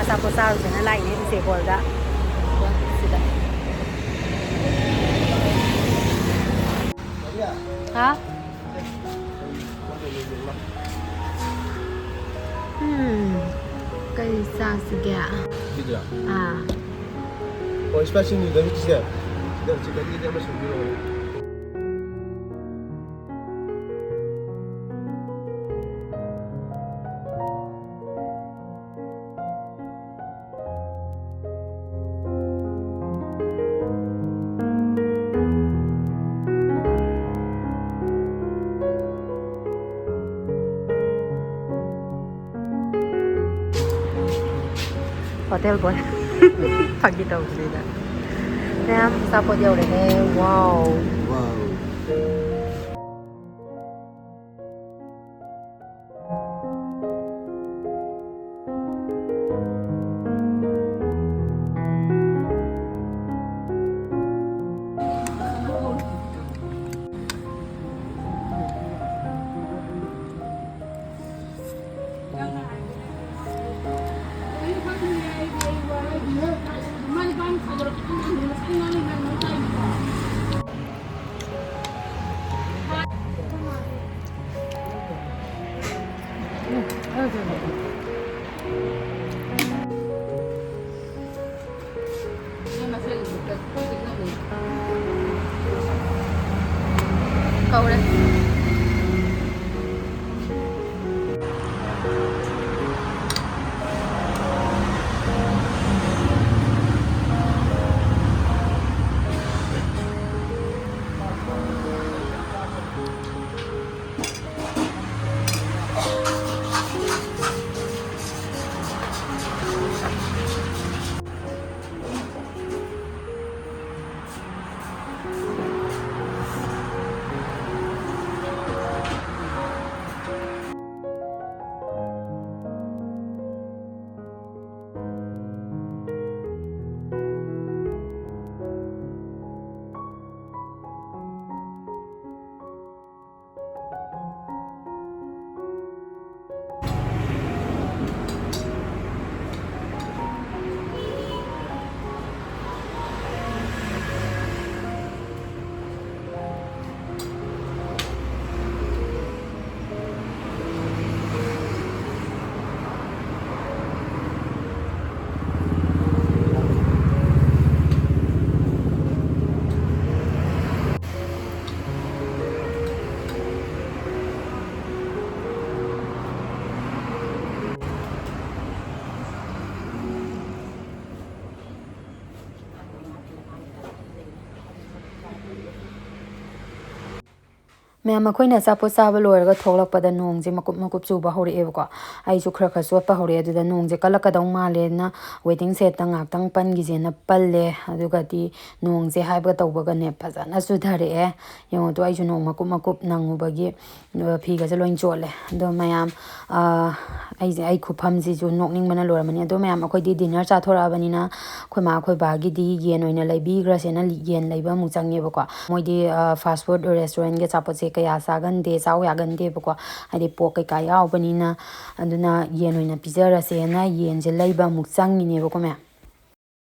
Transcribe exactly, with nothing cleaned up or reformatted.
ꯑꯆꯥꯄꯣꯠ ꯆꯥꯔꯨꯁꯦꯅ ꯂꯥꯛꯏꯅꯦ ꯎꯆꯦꯛ ꯍꯣꯜꯗ꯫ ꯁꯤꯗ꯫ ꯍꯥ? ꯎꯝ, ꯀꯩ ꯆꯥꯁꯤꯒꯦ? ꯁꯤꯗ꯭ꯔꯥ? ꯑꯥ꯫ ꯑꯣ, spicy noodle ꯁꯦ꯫ ꯁꯤꯗ chicken ꯒꯤꯗꯤ ꯑꯃ ꯁꯦꯝꯕꯤꯔꯛꯑꯣ꯫ Hotel boy꯫ ꯐꯥꯒꯤ ꯇꯧꯕꯅꯤꯗ꯫ ꯃꯌꯥꯝ ꯑꯆꯥꯄꯣꯠ ꯌꯧꯔꯦꯅꯦ꯫ Wow꯫ Wow꯫ ꯀꯧꯔꯦ꯫ ꯃꯌꯥꯝ, ꯑꯩꯈꯣꯏꯅ ꯑꯆꯥꯄꯣꯠ ꯆꯥꯕ ꯂꯣꯏꯔꯒ ꯊꯣꯛꯂꯛꯄꯗ ꯅꯣꯡꯁꯦ ꯃꯀꯨꯞ ꯃꯀꯨꯞ ꯆꯨꯕ ꯍꯧꯔꯛꯑꯦꯕꯀꯣ꯫ ꯑꯩꯁꯨ ꯈꯔ ꯈꯔ ꯆꯣꯠꯄ ꯍꯧꯔꯛꯑꯦ꯫ ꯑꯗꯨꯗ ꯅꯣꯡꯁꯦ ꯀꯜꯂꯛꯀꯗꯧ ꯃꯥꯜꯂꯦꯅ waiting shed ꯇ ꯉꯥꯏꯍꯥꯛꯇꯪ ꯄꯟꯈꯤꯁꯦꯅ ꯄꯜꯂꯦ꯫ ꯑꯗꯨꯒꯗꯤ ꯅꯣꯡꯁꯦ ꯍꯥꯏꯕꯒ ꯇꯧꯕꯒꯅꯦ ꯐꯖꯅ ꯆꯨꯊꯔꯛꯑꯦ꯫ ꯌꯦꯡꯉꯣ ꯇꯨ, ꯑꯩꯁꯨ ꯅꯣꯡ ꯃꯀꯨꯞ ꯃꯀꯨꯞ ꯅꯪꯉꯨꯕꯒꯤ, ꯑ, ꯐꯤꯒꯁꯦ ꯂꯣꯏ ꯆꯣꯠꯂꯦ꯫ ꯑꯗꯣ ꯃꯌꯥꯝ, ꯑ, ꯑꯩꯁꯦ, ꯑꯩ ꯈꯨꯐꯝꯁꯤꯁꯨ ꯅꯣꯛꯅꯤꯡꯕꯅ ꯂꯣꯏꯔꯝꯃꯅꯤ꯫ ꯑꯗꯣ ꯃꯌꯥꯝ, ꯑꯩꯈꯣꯏꯗꯤ dinner ꯆꯥꯊꯣꯔꯛꯑꯕꯅꯤꯅ ꯑꯩꯈꯣꯏ ꯃꯥ ꯑꯩꯈꯣꯏ ꯕꯥꯒꯤꯗꯤ ꯌꯦꯟ ꯑꯣꯏꯅ ꯂꯩꯕꯤꯈ꯭ꯔꯁꯦꯅ ꯂꯤ-, ꯌꯦꯟ ꯂꯩꯕ ꯑꯃꯨꯛ ꯆꯪꯉꯦꯕꯀꯣ꯫ ꯃꯣꯏꯗꯤ, ꯑ, fast food restaurant ꯒꯤ ꯑꯆꯥꯄꯣꯠꯁꯦ ꯀꯌꯥ ꯆꯥꯒꯟꯗꯦ, ꯆꯥꯎ ꯌꯥꯒꯟꯗꯦꯕꯀꯣ꯫ ꯍꯥꯏꯗꯤ pork ꯀꯩꯀꯥ ꯌꯥꯎꯕꯅꯤꯅ꯫ ꯑꯗꯨꯅ ꯌꯦꯟ ꯑꯣꯏꯅ ꯄꯤꯖꯔꯁꯦꯅ ꯌꯦꯟꯁꯦ ꯂꯩꯕ ꯑꯃꯨꯛ ꯆꯪꯉꯤꯅꯦꯕꯀꯣ ꯃꯌꯥꯝ꯫